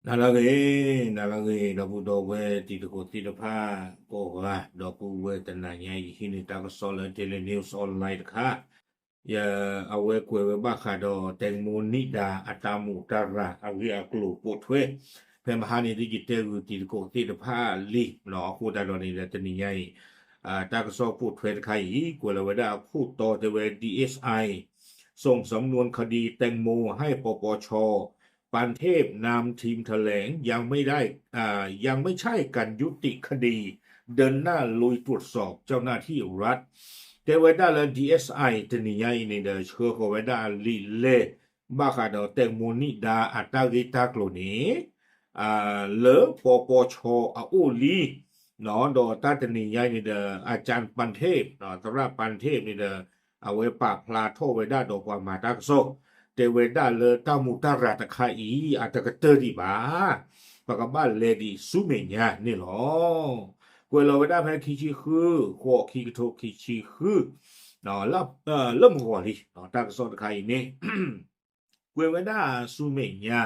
နၤလၢအဂ့ၤ, နၤလၢအဂ့ၤ ဒီပုၢ်ဒီဝဲၢ်တံၤသကိးသ့ၣ်တဖၣ်ကိးဂၤ, ဒီပုၢ်ဝဲၢ်တနၤညါအံၤ ယဟံးန့ၢ်တၢ်ကစီၣ်လၢ Daily News Online တခါ, ယ အဝဲကွဲးဝဲဘၣ်ဃးဒီး แตงโมนิดา အတၢ်မူးတၢ်ရၤအဂ့ၢ်အကျိၤပိာ်ထွဲ, ဖဲမဟါန့ၣ်ဒ်ယတဲဂုာ်တံၤသကိးသ့ၣ်တဖၣ်လံ, အဃိသတးဒီးန့ၣ်ဒီး တနံၤညါအံၤ တၢ်ကစီၣ်ပိာ်ထွဲတခါအံၤ ကွဲးလီၤဝဲဒၣ်အခိၣ်တီတဲဝဲ ดีเอสไอ ส่งสำนวนคดีแตงโมให้ ปปช ปานเทพนำทีมแถลง ยังไม่ได้ อ่า ยังไม่ใช่การยุติคดี เดินหน้าลุยตรวจสอบเจ้าหน้าที่รัฐ တဲဝဲဒၣ်လၢ ดีเอสไอ တနံၤညါအံၤန့ၣ်ဒီး ဆှၢဃီၤဝဲဒၣ်လံာ်လဲၢ် ဘၣ်ဃးဒီး แตงโมนิดา အတၢ်ဂ့ၢ်တၢ်ကျိၤန့ၣ် လၢ ปปช အအိၣ်လံ, ဒီးတၢ်တနံၤညါအံၤန့ၣ်ဒီး อาจารย์ ปานเทพ သရၣ် ปานเทพ န့ၣ်ဒီး အဝဲပာ်ဖျါထီၣ်ဝဲဒၣ်ဒီးပှၤမၤတၢ်ကစီၣ်, တဲဝဲဒၣ်လၢတၢ်မူးတၢ်ရၤတခါအံၤ အတကတၢၢ်ဒံးဘၣ်, ပကဘၣ်လဲၤဒံးဆူမဲာ်ညါန့ၣ်လီၤ. ကွဲးလီၤဝဲဒၣ်ဖဲခံဆံဃု ဃိး ခံကထိခံဆံဃု လၢမုၢ်ဂီၤလံ, တၢ်ကစီၣ်တခါအံၤန့ၣ် ကွဲးဝဲဒၣ်ဆူမဲာ်ညါ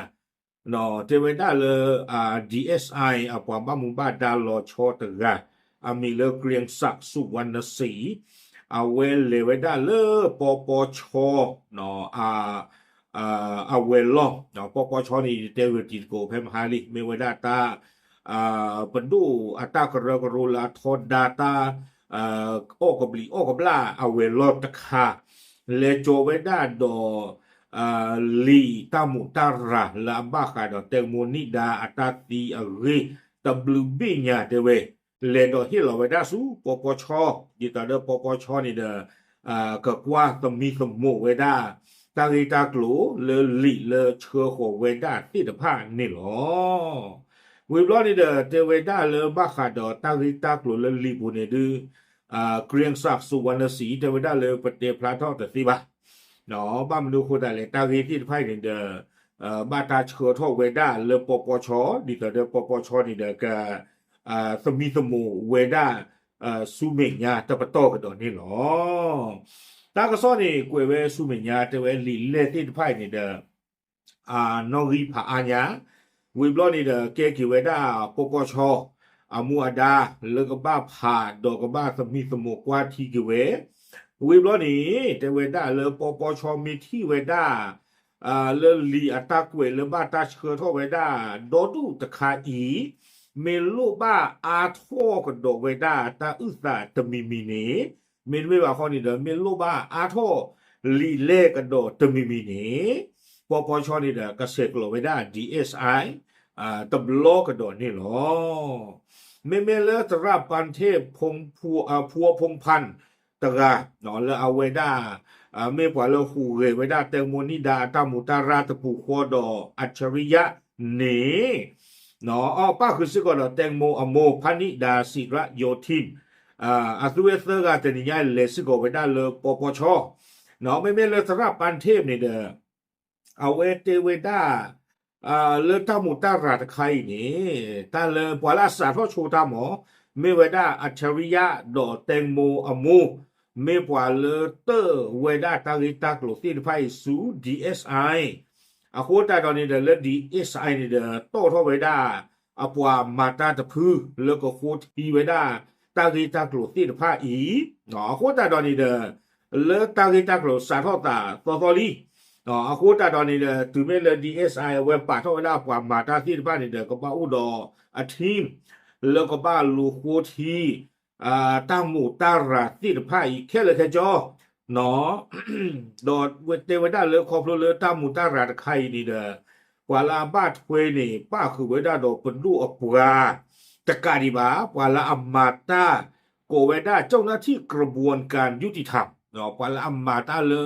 တဲဝဲဒၣ်လၢ ดีเอสไอ အပှၤဘၣ်မူဘၣ်ဒါလီၤဆီတဂၤ အမံၤလၢ เกรียงศักดิ์ สุวรรณศรี အဝဲလဲၤဝဲဒၣ်လၢ ปปช အဝဲၤလီၢ်, ปปช န့ၣ် ယတဲဂုာ်တံၤသကိးဖဲမဟါလံ မ့ၢ်ဝဲဒၣ်တၢ် ပဒိၣ်အတၢ်ကရၢကရိလၢအထီဒါတၢ် အီၣ်ကဘျံးအီၣ်ကဘျၣ်အဝဲၤလီၢ်တခါ လဲၤကၠီၤဝဲဒၣ်ဒီး လံာ်တၢ်မူးတၢ်ရၤလၢအဘၣ်ဃးဒီး แตงโมนิดา အတၢ်သံအဂ့ၢ် တဘျုးဘ့ၣ်ညါတဲဝဲ, လဲၤဒီးဟ့ၣ်လီၤဝဲဒၣ်ဆူ ปปช ဒ်သိးဒီး ปปช န့ၣ်ဒီး ကကွၢ်သမံသမိးဝဲဒၣ် တၢ်ဂ့ၢ်တၢ်ကျိၤလၢလံာ်လၢဆှၢဃီၤဝဲဒၣ်သ့ၣ်တဖၣ်န့ၣ်လီၤ. ဝံၤဘျီန့ၣ်ဒီး တဲဝဲဒၣ်လၢဘၣ်ဃးဒီးတၢ်ဂ့ၢ်တၢ်ကျိၤလၢလံာ်ပူၤန့ၣ်ဒုး เกรียงศักดิ์ สุวรรณศรี တဲဝဲဒၣ်လၢပတဲဖျါထီၣ်တသ့ဘၣ် ဘၣ်မနုၤအဃိသတးလဲၣ် တၢ်ဂ့ၢ်သ့ၣ်တဖၣ်အံၤန့ၣ်ဒီး ဘၣ်တၢ်ဆှၢထီၣ်ဝဲဒၣ်လၢ ปปช ဒ်သိးဒီး ปปช န့ၣ်ဒီး က သမံသမိးဝဲဒၣ် ဆူမဲာ်ညါတပတီၢ်ကဒီးန့ၣ်လီၤ. တၢ်ကစီၣ်န့ၣ် ကွဲးဝဲဆူမဲာ်ညါ တဲဝဲလံာ်လဲၢ်သ့ၣ်တဖၣ်အံၤန့ၣ်ဒီး နီၣ်ဂံၢ်ဖးအါညါ, ဝံၤဘျီန့ၣ်ဒီး ကဲက့ၤဝဲဒၣ် ปปช အမူအဒါ လၢကဘၣ်ဖးဒီးကဘၣ်သမံသမိးကွၢ်ထံက့ၤဝဲ, ဝံၤဘျီန့ၣ် တဲဝဲဒၣ်လၢ ปปช မ့ၢ်ထံၣ်ဝဲဒၣ် လၢလံာ်အတၢ်ကွဲးလၢဘၣ်တၢ်ဆှၢထီၣ်ဝဲဒၣ် ဒီဒူၣ်တခါအံၤ မ့ၢ်လိၣ်ဘၣ်အါထီၣ်ကဒီးဝဲဒၣ်တၢ်အုၣ်သးတမံၤမံၤန့ၣ်, မ့တမ့ၢ်ဘၣ်ဃီန့ၣ်ဒီး မ့ၢ်လိၣ်ဘၣ်အါထီၣ်လံာ်လဲၢ်ကဒီးတမံၤမံၤန့ၣ်, ပပီချီန့ၣ်ဒီး ကဆဲးကျိးဝဲဒၣ် ဒီးအ့ၣ်စၣ်အံ တဘျီကဒီးန့ၣ်လီၤ. မ့မ့ၢ်လၢသရၣ်ပၣ်ထ့ၣ် ဖူအဖူဖူဖၣ် တဂၤ လၢအဝဲဒၣ် မ့ၢ်ပှၤလၢဟူးဂဲၤဝဲဒၣ် แตงโมนิดา အတၢ်မူးတၢ်ရၢ်တပူၤဃီဒီး อัจฉริยะ န့ၣ် အပၣ်ဃုာ်စ့ၢ်ကီးဒီး แตงโม အမိၢ် พนิดา ศิระโยธิน အသုဝဲသၢဂၤတနံၤညါလဲၤစ့ၢ်ကီးဝဲဒၣ်လၢပပီချီ, မ့မ့ၢ်လၢသရၣ်ပၣ်ထ့ၣ်န့ၣ်ဒီး အဝဲတဲဝဲဒၣ် လၢတၢ်မူးတၢ်ရၢ်တခါအံၤန့ၣ် တၢ်လၢပှၤလၢအစးထီၣ်ဆိတၢ်မီၤ မ့ၢ်ဝဲဒၣ် อัจฉริยะ ဒီး แตงโม အမိၢ် မ့ၢ်ပှၤလၢတၢၢ်ဝဲဒၣ်တၢ်ဂ့ၢ်တၢ်ကျိၤသ့ၣ်တဖၣ်အံၤဆူ ဒီးအ့ၣ်စၣ်အံ အဃိသတးဒီးန့ၣ်ဒီး လၢ ဒီးအ့ၣ်စၣ်အံ န့ၣ်ဒီး တီၣ်ထီၣ်ဝဲဒၣ် အပှၤမၤတၢ်တဖု လၢကဃိထံဝဲဒၣ် တၢ်ဂ့ၢ်တၢ်ကျိၤသ့ၣ်တဖၣ်အံၤ, အဃိသတးဒီးန့ၣ်ဒီး လၢတၢ်ဂ့ၢ်တၢ်ကျိၤစးထီၣ်သးသီသီလံ, အဃိသတးဒီးန့ၣ်ဒီး တုၤမ့ၢ်လၢ ဒီးအ့ၣ်စၣ်အံ အဝဲပာ်ထီၣ်ဝဲဒၣ်ပှၤမၤတၢ်သ့ၣ်တဖၣ်န့ၣ်ဒီး ကဘၣ်အိၣ်ဒီးအ team လၢကဘၣ်လူၤဃိထံ တၢ်မူးတၢ်ရၢ်သ့ၣ်တဖၣ်အံၤခဲလၢာ်ခဲဆ့ ဒီးတဲဝဲဒၣ်လၢခီဖျိလၢတၢ်မူးတၢ်ရၢ်တခါအံၤန့ၣ်ဒီး ပှၤလၢအဘၣ်ထွဲန့ၣ် ပၣ်ဃုာ်ဝဲဒၣ်ဒီးပဒိၣ်အပှၤ တကးဒံးဘၣ် ပှၤလၢအမၤတၢ်ကိးဝဲဒၣ် เจ้าหน้าที่กระบวนการยุติธรรม ပှၤလၢအမၤတၢ်လၢ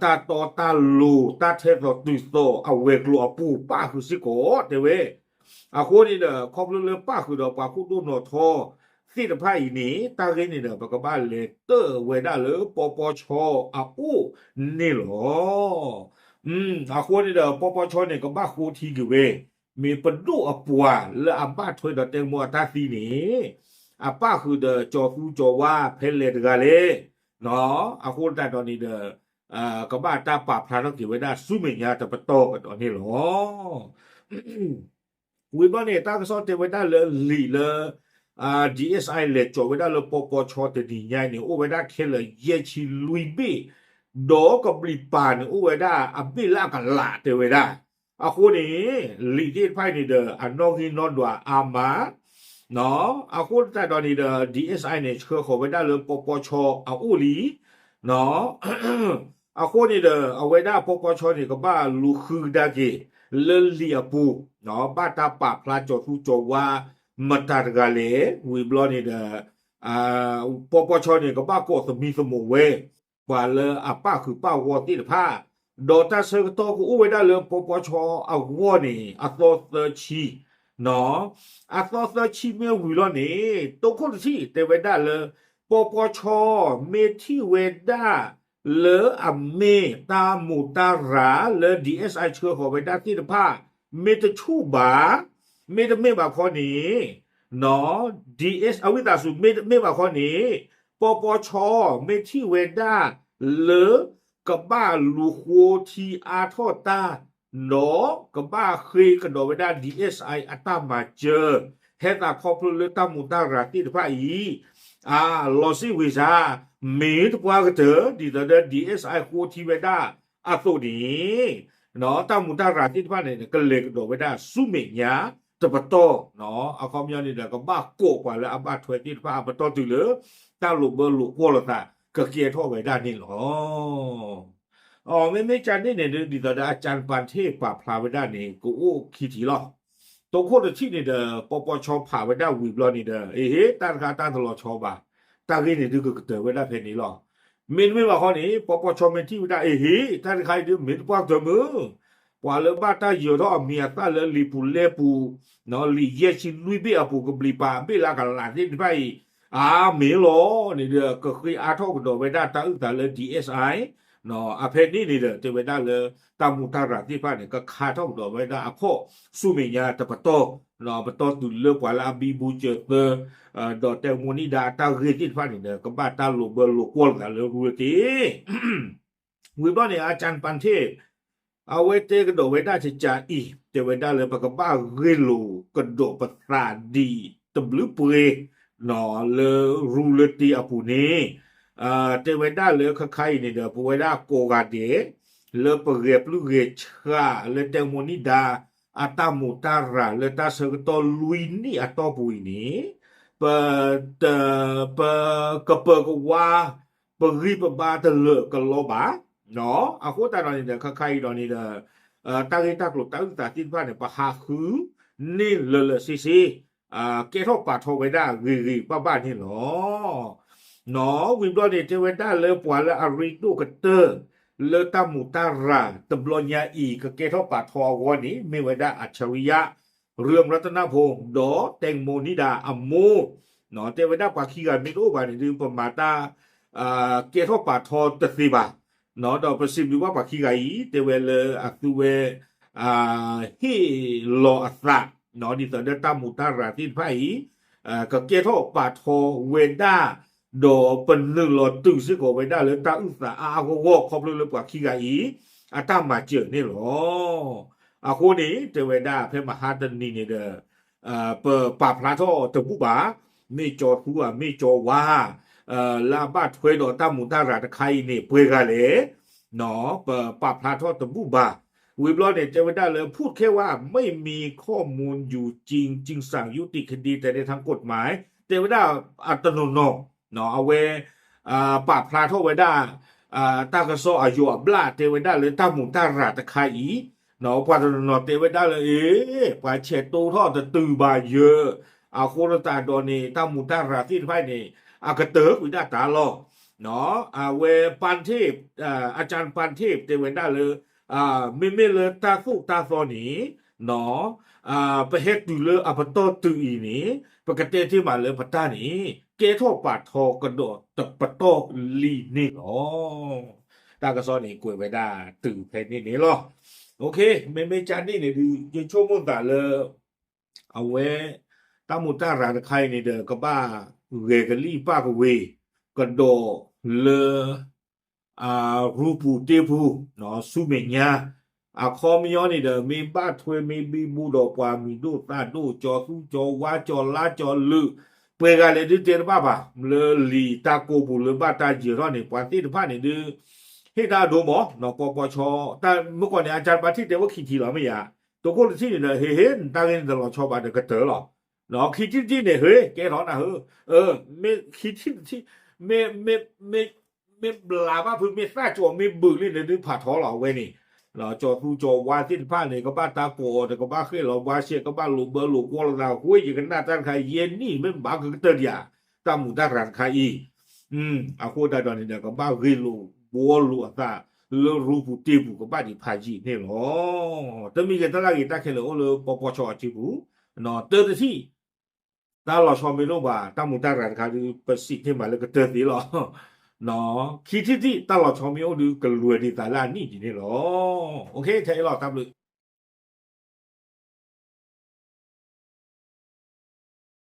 တၢ်တီတၢ်လိၤ တၢ်ထဲသိးတုၤသိးအဝဲၤကျိၤအပူၤ ပၣ်ဃုာ်စ့ၢ်ကီးတဲဝဲ အဃိန့ၣ်ဒီး ခီဖျိလၢပၣ်ဃုာ်ဒီးပှၤခိၣ်ဒိၣ်နီၣ်ထီသ့ၣ်တဖၣ်အံၤန့ၣ် တၢ်ဂ့ၢ်န့ၣ်ဒီး ပကဘၣ်လဲၤတၢၢ်ဝဲဒၣ်လၢပပီချီအအိၣ်န့ၣ်လီၤ. အဃိန့ၣ်ဒီး ပပီချီန့ၣ် ကဘၣ်ဃိထံက့ၤဝဲ မ့ၢ်ပဒိၣ်အပှၤလၢအဘၣ်ထွဲဒီး แตงโม အတၢ်သံန့ၣ် အပၣ်ဃုာ်ဒီးကၠီၤသူကၠီၤဝါဖဲလဲၣ်တဂၤလဲၣ် အဃိသတးဒီးန့ၣ်ဒီး ကဘၣ်တၢ်ပာ်ဖျါထီၣ်က့ၤဝဲဒၣ်ဆူမဲာ်ညါတပတီၢ်ကဒီးန့ၣ်လီၤ. ဝံၤဘျီန့ၣ် တၢ်ကစီၣ်တဲဝဲဒၣ်လၢလံာ်လၢ DSI လဲၤကၠီၤဝဲဒၣ်လၢပီပီဆီတနံၤညါအံၤန့ၣ် အိၣ်ဝဲဒၣ်ခဲလၢာ်ယဲၢ်ဆံလွံၢ်ဘ့ၣ်, ဒီးကဘျံးပၤန့ၣ်အိၣ်ဝဲဒၣ်အဘ့ၣ်လၢအကလးတဲဝဲဒၣ်. အဃိန့ၣ် လံာ်သ့ၣ်တဖၣ်အံၤန့ၣ်ဒီး အနီၣ်ဂံၢ်နီၣ်ဒွးအါမး, အဃိသတးဒီးန့ၣ်ဒီး DSI န့ၣ် ဆှၢဃီၤဝဲဒၣ်လၢပီပီဆီအအိၣ်လံ အဃိန့ၣ်ဒီး အဝဲဒၣ်ပီပီဆီန့ၣ် ကဘၣ်လူၤဃုကဒါက့ၤ လၢလံာ်အပူၤ, ဘၣ်တၢ်ပာ်ဖျါကၠီၤသူကၠီၤဝါ မတၤတဂၤလဲၣ်, ဝံၤဘျီန့ၣ်ဒီး ပီပီဆီန့ၣ် ကဘၣ်ကိးသမံသမိးဝဲ ပှၤလၢအပၣ်ဃုာ်ပၣ်ဂီၢ်သ့ၣ်တဖၣ်, ဒီးတၢ်ဆၢကတီၢ်ကအိၣ်ဝဲဒၣ်လၢပီပီဆီအဂီၢ်န့ၣ် အသီသၢဆံ အသီသၢဆံမ့ၢ်ဝံၤလီၤန့ၣ် တိခိၣ်တထံၣ်တဲဝဲဒၣ်လၢ ပီပီဆီ မ့ၢ်ထံၣ်ဝဲဒၣ် လၢအမ့ၢ်တၢ်မူးတၢ်ရၤလၢ DSI ဆှၢဃီၤဝဲဒၣ်သ့ၣ်တဖၣ် မ့ၢ်တဆူၣ်ဘၣ်, မ့တမ့ၢ်ဘၣ်ခီန့ၣ် DSI အဝံသးစူၤ မ့တမ့ၢ်ဘၣ်ခီန့ၣ် ပီပီဆီ မ့ၢ်ထံၣ်ဝဲဒၣ်လၢ ကဘၣ်လူၤဃိထံအါထီၣ်တၢ် ဒီးကဘၣ်ဃ့ကဒီးဝဲဒၣ် DSI အတၢ်မၤစၢၤ ဟဲသးခီဖျိလၢတၢ်မူးတၢ်ရၤသ့ၣ်တဖၣ်အံၤ အလီၤစ့ၣ်ဝံၤစါ မ့ၢ်တပှၢ်ကတၢၢ် ဒ်သိးဒီး DSI ဃိထံဝဲဒၣ်အသိးန့ၣ် တၢ်မူးတၢ်ရၤသ့ၣ်တဖၣ်န့ၣ် ကလဲၤကဒီးဝဲဒၣ်ဆူမဲာ်ညါတပတီၢ်, အခီပညီန့ၣ်ဒီး ကဘၣ်ကိးပှၤလၢအဘၣ်ထွဲသ့ၣ်တဖၣ်အပတီၢ်တုၤလၢ တၢ်လိာ်ဘၢလိာ်ကွီၢ်လိာ်သး ကကဲထီၣ်ဝဲဒၣ်န့ၣ်လီၤ. အမ့မ့ၢ်ကန့ၣ်န့ၣ်ဒီး ဒ်သိးဒီး အကၠၣ်ပၣ်ထ့ၣ် ပာ်ဖျါဝဲဒၣ်န့ၣ် ကအိၣ်ခံထံၣ်လီၤ. တိခိၣ်တထံၣ်န့ၣ်ဒီး ပီပီဆီဖးဝဲဒၣ်ဝံၤဘျီန့ၣ်ဒီး အ့ဟ့ တၢ်တခါတၢ်တလီၤဆီဘၣ်, တၢ်ဂ့ၢ်န့ၣ်ဒုးကကတၢၢ်ဝဲဒၣ်ဖဲန့ၣ်လီၤ. မ့တမ့ၢ်ဘၣ်ခီန့ၣ် ပီပီဆီမ့ၢ်ထံၣ်ဝဲဒၣ် အ့ဟ့ တၢ်တခါအံၤဒုး မ့ၢ်တပှၢ်ကတၢၢ်မုၢ် ပှၤလၢဘၣ်တၢ်ယၢၤထီၣ်အမံၤအသၣ်လၢလံာ်ပူၤလဲၢ်ပူၤ, လံာ်ယဲၢ်ဆံလွံၢ်ဘ့ၣ်အပူၤ ကဘျံးပၤအဘ့ၣ်လၢအကလးသ့ၣ်တဖၣ်အံၤ အါမ့ၢ်လီၤန့ၣ်ဒီး ကဃ့အါထီၣ်ကဒီးဝဲဒၣ်တၢ်အုၣ်သးလၢ DSI အဖဲန့ၣ်န့ၣ်ဒီး တဲဝဲဒၣ်လၢ တၢ်မူးတၢ်ရၤသ့ၣ်တဖၣ်န့ၣ် ကခါထီၣ်ကဒီးဝဲဒၣ်အခီၣ်ဆူမဲာ်ညါတပတီၢ်, ပတီၢ်တုၤလၢပှၤလၢအဘံဘူစၢၤသၢ ဒီးတဲမိၣ်နံၣ်ဒါအတၢ်ဂ့ၢ်သ့ၣ်တဖၣ်န့ၣ်ဒီး ကဘၣ်တၢ်လိာ်ဘၢလိာ်ကွီၢ်လိာ်သးလၢရူလၢတ့ၢ် ဝံၤဘျီန့ၣ် အကၠၣ်ပၣ်ထ့ၣ် အဝဲတဲကဒီးဝဲဒၣ်ကကးအံၤ တဲဝဲဒၣ်လၢပကဘၣ်ဂ့ၢ်လိာ်ကဒီးပသးဒ်တဘျုးပှဲၤ လၢရူလၢတ့ၢ်အပူၤန့ၣ် တဲဝဲဒၣ်လၢခါခါအံၤန့ၣ်ဒီး ပဝဲဒၣ်ကိးဂၤဒဲး လၢပဂဲၤပျုၢ်ဂဲၤဆှးလၢတဲမိၣ်နံၣ်ဒါ အတၢ်မူးတၢ်ရၤလၢတၢ်ဆၢကတီၢ်လွံၢ်နံၣ်အတီၢ်ပူၤအံၤန့ၣ် ပ ပကပၢၤကဝါ ပဂံၢ်ပဘါတလၢာ်ကလီဘၣ်. အဃိသတးဒီးန့ၣ်ဒီး ခါခါအံၤဒီးန့ၣ်ဒီး တၢ်ဂ့ၢ်တၢ်ကျိၤတၢ်အုၣ်သးသ့ၣ်တဖၣ်န့ၣ် ပဟးဃုန့ၢ်လၢာ်လၢာ်ဆ့ဆ့ ကဲထီၣ်ပာ်ထီၣ်ဝဲဒၣ်ဂ့ၤဂ့ၤဘၣ်ဘၣ်န့ၣ်လီၤ. ဝံၤဘျီန့ၣ် တဲဝဲဒၣ်လၢပှၤလၢအရ့ဒိၣ်ကတၢၢ် လၢတၢ်မူးတၢ်ရၤတဘျီညါအံၤ ကကဲထီၣ်ပာ်ထီၣ်အဂီၢ်န့ၣ် မ့ၢ်ဝဲဒၣ်အၣ်ဆၣ်ရံယါ ရၢၢ်မရတနၢ်ဖိ ဒီးတဲမိၣ်နံၣ်ဒါအမိၢ်, တဲဝဲဒၣ်ပှၤခံဂၤမ့ၢ်တအိၣ်ဘၣ်န့ၣ်ဒီး ပမၤတၢ် ကဲထီၣ်ပာ်ထီၣ်တသ့ဘၣ်. ဒီးပစံးဘျုးဘၣ်ပှၤခံဂၤအံၤ တဲဝဲလၢအသုဝဲ ဟ့ၣ်လီၤအသး ဒ်သိးဒီးတၢ်မူးတၢ်ရၤသ့ၣ်တဖၣ်အံၤ ကကဲထီၣ်ပာ်ထီၣ်ဝဲဒၣ် ဒီးပနုာ်လီၤတုၤစ့ၢ်ကီးဝဲဒၣ်လၢတၢ်အုၣ်သးအါအါဂီၢ်ဂီၢ် ခီဖျိလၢပှၤခံဂၤအံၤ အတၢ်မၤစၢၤန့ၣ်လီၤ. အဃိန့ၣ် တဲဝဲဒၣ်ဖဲမဟါတနံၤန့ၣ်ဒီး ပပာ်ဖျါထီၣ်တဘူၣ်ဘၣ်, မ့ၢ်ကၠီသူဧါ မ့ၢ်ကၠီဝါ လၢအဘၣ်ထွဲဒီးတၢ်မူးတၢ်ရၤတခါအံၤန့ၣ် ပှဲၤဂၤလဲၣ် ပပာ်ဖျါထီၣ်တဘူၣ်ဘၣ်. ဝံၤဘျီန့ၣ် တဲဝဲဒၣ်လၢ พูดแค่ว่าไม่มีข้อมูลอยู่จริง จึงสั่งยุติคดีแต่ในทางกฎหมาย တဲဝဲဒၣ်အတနီၤနီၤ အဝဲ ပာ်ဖျါထီၣ်ဝဲဒၣ် တၢ်ကစီၣ်အယိာ်အဘျၣ် တဲဝဲဒၣ်လၢတၢ်မူးတၢ်ရၤတခါအံၤ ပှၤတနီၤနီၤတဲဝဲဒၣ်လၢ အ့ ပှၤဆဲးတိထီၣ်တတုၤဘၣ်ယၢၤ အဃိသတးဒီးန့ၣ် တၢ်မူးတၢ်ရၤသ့ၣ်တဖၣ်န့ၣ် အကတၢၢ်ကွံာ်ဒၣ်တၢ်လီၤ. အဝဲပၣ်ထ့ၣ် အကၠၣ်ပၣ်ထ့ၣ်တဲဝဲဒၣ်လၢ မ့မ့ၢ်လၢတၢ်သိၣ်တၢ်သီန့ၣ် ပဟဲတုၤလၢအပတီၢ်တုၤအံၤန့ၣ် ပကတဲတ့ၢ်မးလၢပတၢ်န့ၣ် ကဲထီၣ်ပာ်ထီၣ်ကဒီးတပတီၢ်လံန့ၣ်လီၤ. တၢ်ကစီၣ်န့ၣ်ကွဲးဝဲဒၣ်တုၤဖဲန့ၣ်န့ၣ်လီၤ. မ့မ့ၢ်ကန့ၣ်န့ၣ်ဒုး ယဆိကမိၣ်သးလၢ အဝဲ တၢ်မူးတၢ်ရၤတခါအံၤန့ၣ်ဒီး ကဘၣ်ဂဲၤကလံၣ်ပၣ်ကဝ့ၤ ကဒီးလၢ ရူပူၤတ့ပူၤ ဆူမဲာ်ညါ, အခီပညီန့ၣ်ဒီး မ့ၢ်ဘၣ်ထွဲမ့ၢ်ဘံဘူဒီးပှၤမံၤဒိၣ်သၣ်ဒိၣ် ကၠီၤသူကၠီၤဝါ ကၠီၤလါကၠီၤလုာ်, ပှဲၤဂၤလဲၣ်ဒုးတဲတဘၣ်ဘၣ်, လၢလံာ်တၢ်ကိးပူၤလၢဘၣ်တၢ်ယၢၤထီၣ်န့ၣ် ပှၤသ့ၣ်တဖၣ်န့ၣ်ဒုး ဟ့ၣ်တၢ်အဒိမး နီၢ်ပီပီဆီ, တၢ်မုၢ်ကီၢ်န့ၣ် အကၢ်တပၤထံၣ်တဲဝဲခံထံၣ်လီၤမ့ၢ်ယါ, တကိၢ်တထံၣ်န့ၣ်ဒီး ဟ့ၣ်ဟ့ၣ် နတၢ်ဂ့ၢ်န့ၣ်တလီၤဆီဘၣ်ဒီးကတၢၢ်လီၤ. ခံထံၣ်တထံၣ်န့ၣ် ဟ့ၣ် ကဲထီၣ်နၢ်ဟၢ, မ့ၢ်ခံထံၣ်တထံၣ်, မ့ၢ် မ့ၢ် မ့ၢ်ဘျးဘၣ်ဖုး မ့ၢ်သၣ်ကၠီၤ မ့ၢ်ဘုးလံန့ၣ်ဒုးဖးထီလီၤ အဝဲန့ၣ်, ကၠီၤသူကၠီၤဝါသ့ၣ်တဖၣ်န့ၣ် ကဘၣ်တၢ်ကိးအီၤဒီး ကဘၣ်ဃ့ၢ်လီၤဘှါရှဲ ကဘၣ်လိာ်ဘၢလိာ်ကွီၢ်လိာ်သး ဃိယကနၣ်တၢ်တခါ ယဲၢ်နံၣ် မ့ၢ်ဘၣ်ကကတၢၢ်ဒံးဧါ, တၢ်မူးတၢ်ရၤတခါအံၤ အဃိသတးဒီးန့ၣ်ဒီး ကဘၣ်ဂ့ၢ်လိာ်ဘှီလိာ်အသး လၢရူပူၤတ့ပူၤ ကဘၣ်ဒံးဖးယံာ်န့ၣ်လီၤ. တမံၤဂ့ၤ တၢ်လၢဂ့ၤတၢ်ခဲလၢာ်အိၣ်လၢပီပီဆီအစုပူၤ, တၢတထံၣ် တၢ်လီၤဆီမ့ၢ်တအိၣ်ဘၣ် တၢ်မူးတၢ်ရၤတခါဒုး ပစံးန့ၢ်မးလၢကတၢၢ်သ့လီၤ. ခံထံၣ်တထံၣ် တၢ်လီၤဆီမ့ၢ်အိၣ်ဒုး ကလွဲၤဒံးသးလၢအနံၣ်ဒံးန့ၣ်လီၤ. ခဲအံၤလီၤ တၢ်ဘျုး